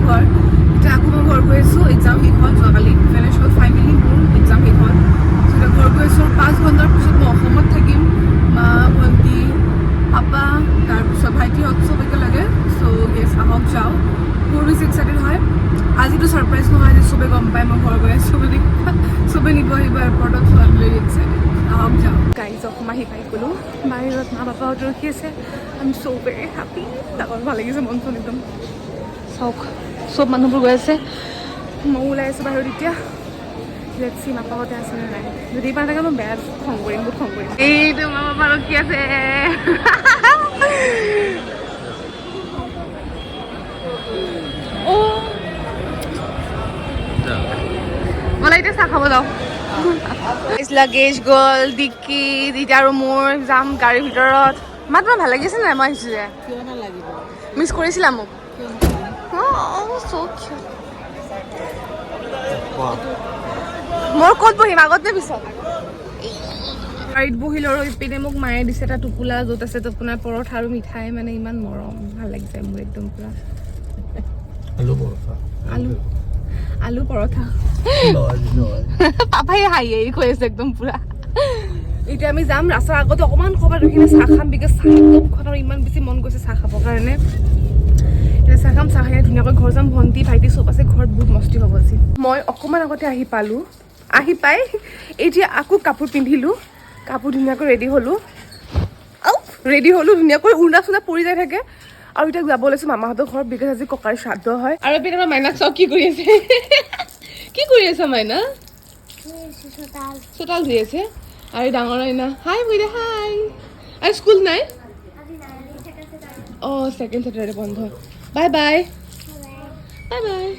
ঘৰ। এতিয়া আকৌ মই ঘৰ গৈ আছোঁ। এক্সাম শেষ হ'ল যোৱাকালি, ফিনিছ হ'ল। ফাইনেলি মোৰ এক্সাম শেষ হ'ল। চ' এতিয়া ঘৰ গৈ আছোঁ। 5 ঘণ্টাৰ পিছত মই অসমত থাকিম। মা, ভণ্টি, পাপা, তাৰপিছত ভাইটিহঁত চব একেলগে। চ' য়েছ, আহক যাওঁ। বহুত বেছি এক্সাইটেড হয়। আজিতো ছাৰপ্ৰাইজ নহয়, আজি চবেই গম পায় মই ঘৰ গৈ আছোঁ বুলি। চবেই নিব আহিব এয়াৰপৰ্টত। So I'm very excited. আহক যাওঁ। গাইজ, অসম আহি পাই গ'লোঁ। বাহিৰত মা পাপাহঁত ৰখি আছে। I am so very happy. ডাঙৰ ভাল লাগিছে মন চন একদম। চাওক, চব মানুহবোৰ গৈ আছে, ময়ো ওলাই আছোঁ বাহিৰত এতিয়া। Let's C পাপাহঁতে আছে নে নাই। যদি পাই থাকে, মই বেয়া খং কৰিম, বহুত খং কৰিম। এইটো মা পাপা ৰখি আছে। অ' ব'লা, এতিয়া চাহ খাব যাওঁ। লাগেজ গ'ল ডিক্কি এতিয়া আৰু মোৰ যাম গাড়ীৰ ভিতৰত। মা, তোমাৰ ভাল লাগিছে নাই মই আহিছোঁ যে? কিয় নালাগিব? মিছ কৰিছিলা মোক? অঁ, চ' কিউট। মোৰ ক'ত বহিম, আগত নে পিছত? গাড়ীত বহিলোঁ আৰু ইপিনে মোক মায়ে দিছে এটা টোপোলা, য'ত আছে আপোনাৰ পৰঠা আৰু মিঠাই। মানে ইমান মৰম, ভাল লাগিছে মোৰ একদম পুৰা। আলু পৰঠা। আলু আলু পৰঠা। নহয় নহয়। পাপাই হাঁহি হাঁহি কৈ আছে একদম পুৰা। এতিয়া আমি যাম। ৰাস্তাৰ আগতে অকণমান ক'ৰবাত ৰখি কিনে চাহ খাম, because চাহ একদম খোৱাত আৰু ইমান বেছি মন গৈছে চাহ খাবৰ কাৰণে। এতিয়া চাহ খাম, চাহ খাই ধুনীয়াকৈ ঘৰ যাম। ভণ্টি, ভাইটি চব আছে ঘৰত, বহুত মস্তি হ'ব আজি। মই অকণমান আগতে আহি পালোঁ। আহি পাই এতিয়া আকৌ কাপোৰ পিন্ধিলোঁ, কাপোৰ ধুনীয়াকৈ ৰেডি হ'লোঁ। আও, ৰেডি হ'লোঁ ধুনীয়াকৈ, উৰণা চুৰণা পৰি যাই থাকে। আৰু এতিয়া যাব ওলাইছোঁ মামাহঁতৰ ঘৰত, because আজি ককাৰ শ্ৰাদ্ধ হয়। আৰু এইপিনে আমাৰ মাইনাক চাওক, কি কৰি আছে। কি কৰি আছা মাইনা? চোতাল ধুই আছে। আৰু এই ডাঙৰ মাইনা, হাই কৈ দে, হাই। আৰু স্কুল নাই? অঁ, ছেকেণ্ড ছেটাৰডে বন্ধ। Bye bye, bye bye.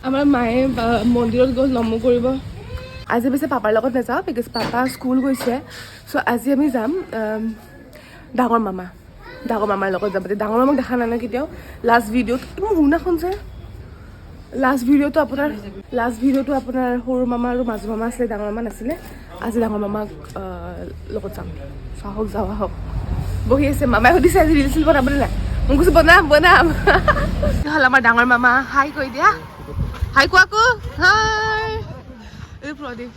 আমাৰ মায়ে মন্দিৰত গ'ল নমো কৰিব। আজি পিছে পাপাৰ লগত নাযাওঁ, because papa school গৈছে। চ' আজি আমি যাম ডাঙৰ মামা, ডাঙৰ মামাৰ লগত যাম। ডাঙৰ মামাক দেখা নাই ন কেতিয়াও। লাষ্ট ভিডিঅ'ত মোৰ উৰণাখন যে, লাষ্ট ভিডিঅ'টো আপোনাৰ সৰু মামা আৰু মাজু মামা আছিলে, ডাঙৰ মামা নাছিলে। আজি ডাঙৰ মামাক লগত যাম। আহক যাওঁ, আহক। বহি আছে। মামাই সুধিছে আজি ৰিল চিল বনাবলৈ নাই। মই কৈছোঁ বনাম বনাম। হ'ল আমাৰ ডাঙৰ মামা। হাই কৈ দিয়া, হাই কোৱা আকৌ, হাই। এই প্ৰদীপ।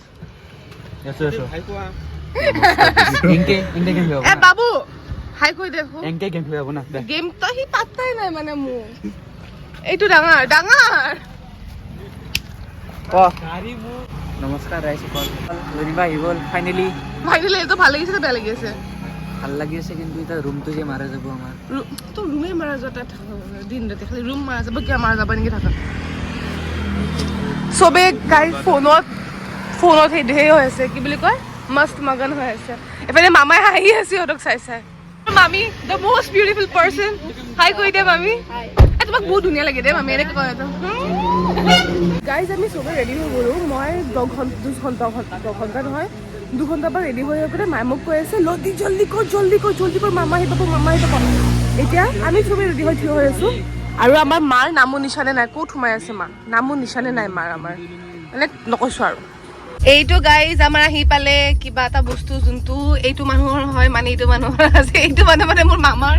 এনকে এনকে গেম খেলিব। এ বাবু, হাই কৈ দে আকৌ। এনকে গেম খেলিব না দে। গেম তো সি পাত্তাই নাই মানে মোক। এইটো ডাঙৰ ডাঙৰ। ক। নমস্কাৰ ৰাইজসকল, যেনিবা আহি গ'ল ফাইনেলি। ফাইনেলি। এইটো ভাল লাগিছে নে বেয়া লাগি আছে? ভাল লাগি আছে, কিন্তু এতিয়া ৰুমটো যে মাৰা যাব আমাৰ। তো ৰুমে মাৰা যোৱা তাত দিন ৰাতি খালি ৰুম মাৰা যাব, কিয় মাৰা যাব, এনেকে থাকা। চবে গাই ফোনত ফোনত সেই সেই হৈ আছে, কি বুলি কয়, মস্ত মগন হৈ আছে। এইফালে মামাই হাঁহি আছে সিহঁতক চাই চাই। মামী, the most beautiful person, হাই কৈ দিয়া মামী। এ তোমাক বহুত ধুনীয়া লাগে দেই মামী, এনেকে কয়। গাইজ, আমি চবে ৰেডি হৈ গ'লো। মই 10 ঘণ্টা, 2 ঘণ্টা, 10 ঘণ্টা নহয়, 2 ঘণ্টাৰ পৰা ৰেডি হৈ থাকোঁতে মায়ে মোক কৈ আছে, "জলদি জলদি কৰ, জলদি কৰ, জলদি কৰ, মামা আহি পাব, মামা আহি পাব।" এতিয়া আমি চবে ৰেডি হৈ থিয় হৈ আছোঁ আৰু আমাৰ মাৰ নামো নিচানে নাই। ক'ত সোমাই আছে মা? নামো নিচানে নাই মাৰ আমাৰ, মানে নকৈছোঁ আৰু। এইটো গাইজ, আমাৰ আহি পালে কিবা এটা বস্তু, যোনটো এইটো মানুহৰ হয়, মানে এইটো মানুহৰ আছে। এইটো মানুহ মানে মোৰ মামাৰ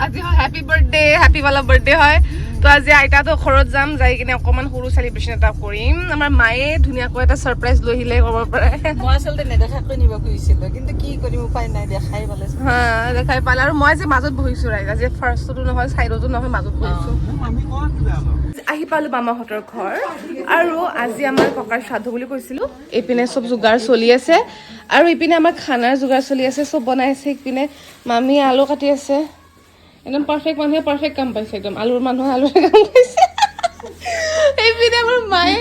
আজি হয় happy birthday, happy wala birthday হয়। তো আজি আইতাহঁতৰ ঘৰত যাম, যাই কিনে অকণমান সৰু চেলিব্ৰেশ্যন এটা কৰিম। আমাৰ মায়ে ধুনীয়াকৈ এটা ছাৰপ্ৰাইজ লৈ আহিলে ক'ব পাৰে। মই আচলতে নেদেখাকৈ নিব খুজিছিলো, কিন্তু কি কৰিম, উপায় নাই, দেখাই পালে। হা, দেখাই পালে। আৰু মই যে মাজত বহিছো ৰাইজ, আজি ফাৰ্ষ্টতো নহয়, চাইডতো নহয়, মাজত বহিছো। আহি পালো মামাহঁতৰ ঘৰ। আৰু আজি আমাৰ ককাৰ শ্ৰাদ্ধ বুলি কৈছিলো। এইপিনে চব যোগাৰ চলি আছে আৰু ইপিনে আমাৰ খানাৰ যোগাৰ চলি আছে, চব বনাই আছে। ইপিনে মামীয়ে আলু কাটি আছে। একদম পাৰফেক্ট মানুহে পাৰফেক্ট কাম পাইছে, একদম আলুৰ মানুহে আলুৰে কাম পাইছে। এইপিনে আমাৰ মায়ে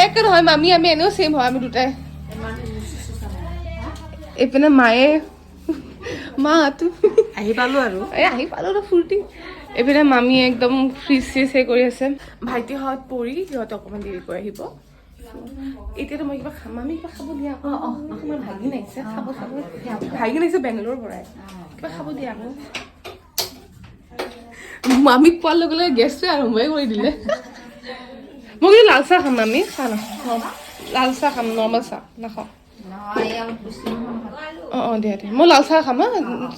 একে নহয় মামী, আমি এনেও ছেইম হয় আমি দুটাই। এইপিনে মায়ে, মা তুমি আহি পালো আৰু। এই আহি পালো ন, ফূৰ্তি। এইপিনে মামীয়ে একদম ফ্ৰিজ চিজ সেই কৰি আছে। ভাইটিহঁত পৰি সিহঁতে অকণমান দেৰিকৈ আহিব। এতিয়াতো মই কিবা খাম। মামী, কিবা খাব দিয়া আকৌ। তোমাৰ ভাগিন আহিছে, খাব চাব। ভাগিন আহিছে বেংগলোৰৰ পৰাই, কিবা খাব দিয়া আকৌ। মামীক পোৱাৰ লগে লগে গেছটোৱে আৰম্ভই কৰি দিলে। মই কিন্তু লাল চাহ খাম মামী, চাহ নাখাওঁ। লাল চাহ খাম, নৰ্মেল চাহ নাখাওঁ। অঁ অঁ, দিয়া দিয়া, মই লাল চাহ খাম। হা,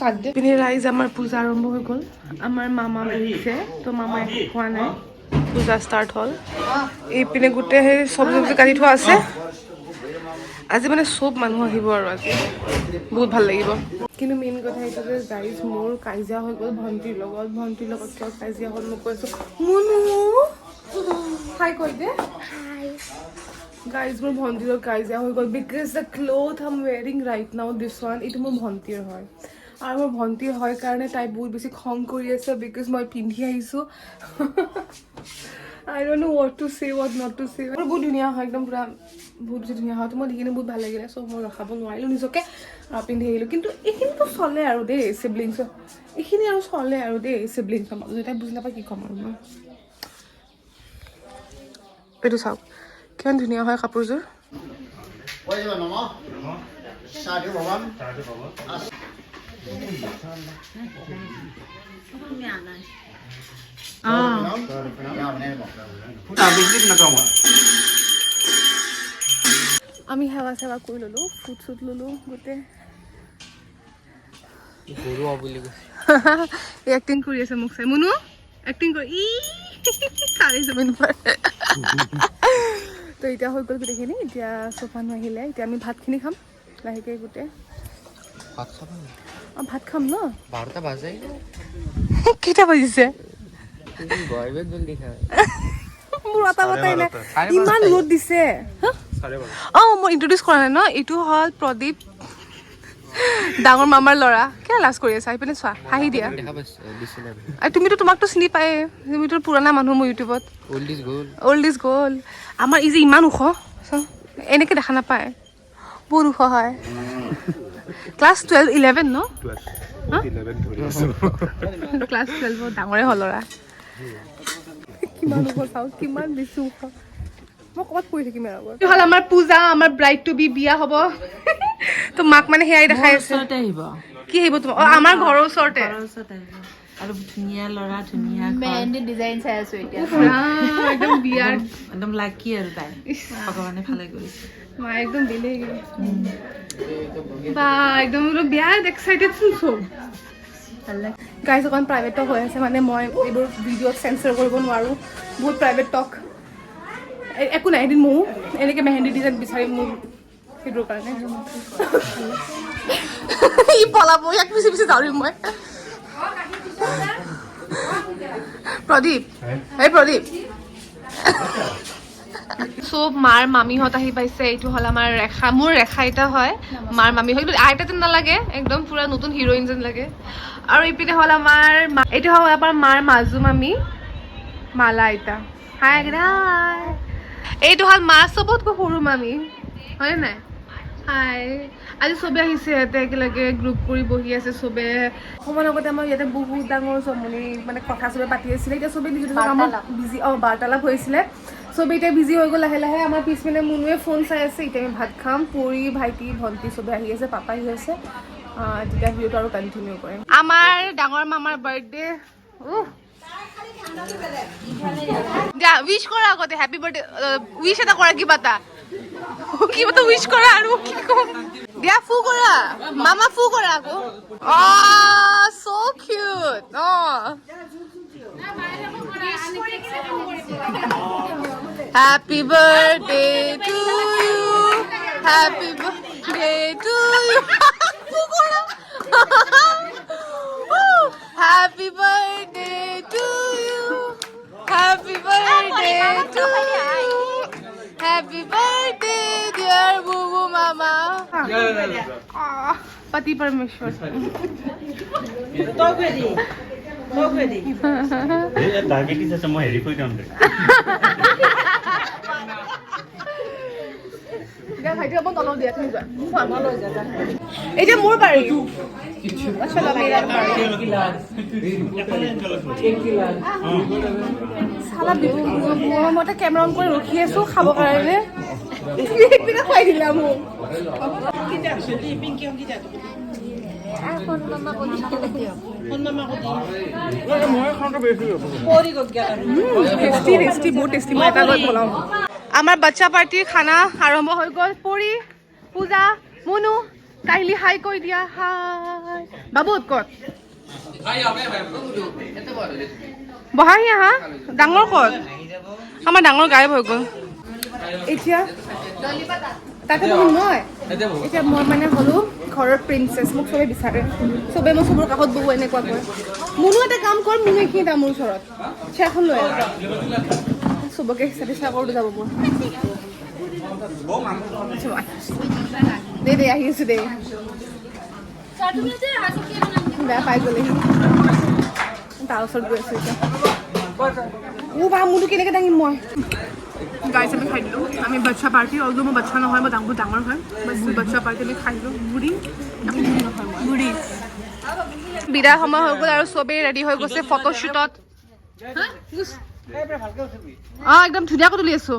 চাহ দে। পিনে ৰাইজ, আমাৰ পূজা আৰম্ভ হৈ গ'ল। আমাৰ মামা আহিছে, তো মামা একো খোৱা নাই। পূজা ষ্টাৰ্ট হ'ল। এইপিনে গোটেই সেই চব্জি চব্জি কাটি থোৱা আছে। আজি মানে চব মানুহ আহিব আৰু আজি বহুত ভাল লাগিব। কিন্তু মেইন কথা এইটো যে গাইজ, মোৰ কাজিয়া হৈ গ'ল ভণ্টিৰ লগত। ভণ্টিৰ লগত কিয় কাজিয়া হ'ল মই কৈ আছোঁ। মুনু, হাই কৈ দে। গাইজ, মোৰ ভণ্টিৰ লগত কাজিয়া হৈ গ'ল because the cloth I'm wearing right now, this one, এইটো মোৰ ভণ্টিৰ হয়। আৰু মোৰ ভণ্টিৰ হয় কাৰণে তাই বহুত বেছি খং কৰি আছে because মই পিন্ধি আহিছোঁ। I don't know what to say, what not to say. মোৰ বহুত ধুনীয়া হয়, একদম পূৰা বহুত বেছি ধুনীয়া হয়। তো মই দেখি কিনে বহুত ভাল লাগিলে। চ' মই ৰখাব নোৱাৰিলোঁ নিজকে আৰু পিন্ধি আহিলোঁ। কিন্তু এইখিনিতো চলে আৰু দেই চিবলিংছৰ, এইখিনি আৰু চলে আৰু দেই চিবলিংছৰ মাজত। তাই বুজি নাপায়, কি ক'ম আৰু মই। এইটো চাওক, কিমান ধুনীয়া হয় কাপোৰযোৰ। নম সাধু ভগৱান। আমি সেৱা চেৱা কৰি ল'লোঁ, ফুট চুট ল'লোঁ গোটেই। গৰু বুলি কৈছে। এক্টিং কৰি আছে মোক চাই। মুনু এক্টিং কৰি ই তাৰে জমিন পাৰ। তো এতিয়া হৈ গ'ল গোটেইখিনি। এতিয়া চব মানুহ আহিলে, এতিয়া আমি ভাতখিনি খাম লাহেকৈ গোটেই। ভাত খাবা? অঁ, ভাত খাম ন। 12টা বাজে। কেইটা বাজিছে? গৰমত জলদি খায়। মোৰ এটা বতাই নাই, ইমান ৰ'দ দিছে। অঁ, মই ইণ্ট্ৰডিউচ কৰা নাই ন। এইটো হ'ল প্ৰদীপ, ডাঙৰ মামাৰ ল'ৰা। কিয় লাজ কৰি আছা? আহি পিনে চোৱা, হাঁহি দিয়া। দেখা পাইছো দিছিলে। আৰু তুমিতো, তোমাকতো চিনি পায়ে, তুমিতো পুৰণা মানুহ মোৰ ইউটিউবত। Old is gold. Old is gold. আমাৰ ই যে ইমান ওখ, চোৱা, এনেকে দেখা নাপায়, বহুত ওখ হয়। ক্লাছ 12, 11 ন? ক্লাছ 12ত ডাঙৰে হ'ল ল'ৰা। কিমান ওখ চাওঁ, কিমান বেছি ওখ। মই ক'ৰবাত পৰি থাকিম ইয়াৰ আগত। হ'ল আমাৰ পূজা, আমাৰ ব্ৰাইড টু বি বিয়া হ'ব। তো মাক মানে সেয়াই দেখাই আছে। ওচৰতে আহিব। কি আহিব তোমাৰ? অ, আমাৰ ঘৰৰ ওচৰতে। ঘৰৰ ওচৰতে আহিব আৰু ধুনীয়া ল'ৰা, ধুনীয়া ঘৰ। মেহেন্দি ডিজাইন চাই আছো এতিয়া। উফ ৰাম, একদম বিয়াৰ একদম লাকি আৰু তাই, ভগৱানে ভালে কৰিছে। মা একদম বেলেগ বা, একদম পুৰা বিয়াত এক্সাইটেড চোন চব। গাইজ, অকণ প্ৰাইভেট টক হৈ আছে, মানে মই এইবোৰ ভিডিঅ'ত চেঞ্চাৰ কৰিব নোৱাৰোঁ। বহুত প্ৰাইভেট টক। একো নাই, এদিন ময়ো এনেকৈ মেহেন্দি ডিজাইন বিচাৰিম মোৰ সেইটোৰ কাৰণে। ই পলাব, ইয়াক পিছে পিছে যাওঁ মই। প্ৰদীপ, এই প্ৰদীপ। চব মাৰ মামীহঁত আহি পাইছে। এইটো হ'ল আমাৰ ৰেখা, মোৰ ৰেখা আইতা হয়। মাৰ মামী হয়, কিন্তু আইতা যেন নালাগে, একদম পুৰা নতুন হিৰইন যেন লাগে। আৰু এইপিনে হ'ল আমাৰ এইটো হ'ল আমাৰ মাৰ মাজু মামী মালা আইতা। হাই হাই। এইটো হ'ল মা চবতকৈ সৰু মামী, হয়নে নাই? হাই। আজি চবে আহিছে, ইয়াতে একেলগে গ্ৰুপ কৰি বহি আছে চবে। অকণমান আগতে আমাৰ ইয়াতে বহুত ডাঙৰ জমনি, মানে কথা চবে পাতি আছিলে। এতিয়া চবে নিজৰ নিজৰ কামত বিজি। অঁ, বাৰ্তালাপ হৈছিলে। চবে এতিয়া বিজি হৈ গ'ল লাহে লাহে। আমাৰ পিছপিনে মুনুৱে ফোন চাই আছে। এতিয়া আমি ভাত খাম। পৰি, ভাইটি, ভণ্টি চবে আহি আছে, পাপা আহি আছে। তেতিয়া ভিডিঅ'টো আৰু কণ্টিনিউ কৰিম। আমাৰ ডাঙৰ মামাৰ বাৰ্থডে। দিয়া, উইচ কৰা আগতে। হেপী বাৰ্থডে উইচ এটা কৰা, কিবা এটা উইচ কৰা। আৰু কি ক'ম? দিয়া, ফু কৰা মামা, ফু কৰা আকৌ। অ, চ' কিউট। অ। Happy birthday to you. Happy birthday to you. ফু কৰা। Happy birthday to you. Happy birthday to you. Happy birthday, dear Boo Boo Mama. Ah, পতি পৰমেশ্বৰ। তই খুৱাই দি, তই খুৱাই দি। ডায়েবেটিছ আছে, মই হেৰি কৰি যাম দে। দিয়া ভাইটি, অকণ তলত দিয়া, তুমি যোৱা। খোৱা। এতিয়া মোৰ বাৰী। চলো, মেৰা বাৰী। চালা, মই কেমেৰা অন কৰি ৰখি আছো খাবৰ কাৰণে, তুমি এইপিনে খুৱাই দিলা মোক। এখন মামা দিয়ক। টেষ্টি, টেষ্টি, বহুত টেষ্টি। মই এটা গৈ বনাওঁ। আমাৰ বাচ্চা পাৰ্টিৰ খানা আৰম্ভ হৈ গ'ল। পৰি, পূজা, মুনু, কাইণ্ডলি হাই কৈ দিয়া। হাই। বাবু ক'ত? বহাহি আহা। ডাঙৰ ক'ত? আমাৰ ডাঙৰ গায়ব হৈ গ'ল। এতিয়া তাতে বহিম মই। এতিয়া মই মানে হ'লো ঘৰৰ প্ৰিন্সেছ। মোক চবে বিচাৰে, চবে মই চবৰ কাষত বহো এনেকুৱাকৈ। মুনু, এটা কাম কৰ মুনু, এইখিনি মোৰ ওচৰত চেয়াৰখন লৈ আহ। চবকে চেটিছফাই কৰোঁতে যাব মোৰ। দে দে, আহি আছো দে। বেয়া পাই গ'লে। তাৰ ওচৰত গৈ আছো এতিয়া। ও বা, মোৰটো কেনেকৈ দাঙিম মই? গাইছ, আমি খাই দিলোঁ। আমি বাচ্চা পাৰ্টি, অলদো মই বাচ্চা নহয়, মই ডাঙৰ ডাঙৰ হয়, বাট বাচ্চা পাৰ্টি আমি খাই দিলোঁ। বুঢ়ী, একো বুঢ়ী নহয় মই, বুঢ়ী। বিদায় সময় হৈ গ'ল আৰু চবেই ৰেডি হৈ গৈছে ফটোশ্বুটত। অঁ, একদম ধুনীয়াকৈ তুলি আছো।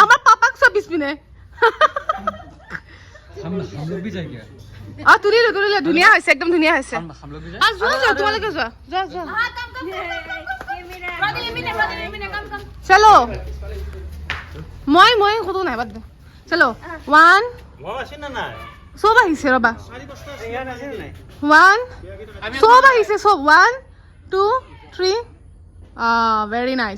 আমাৰ পাপাক চব পিছপিনে। অঁ, তুলিলো তুলিলো, ধুনীয়া হৈছে, একদম ধুনীয়া হৈছে। আ, যোৱা যোৱা, তোমালোকে যোৱা যোৱা যোৱা। চলো, মই ক'তো নাই, বাদ দে। চলো, ওৱান। চব আহিছে, ৰ'বা। ওৱান, চব আহিছে চব। One, two, three. Very nice.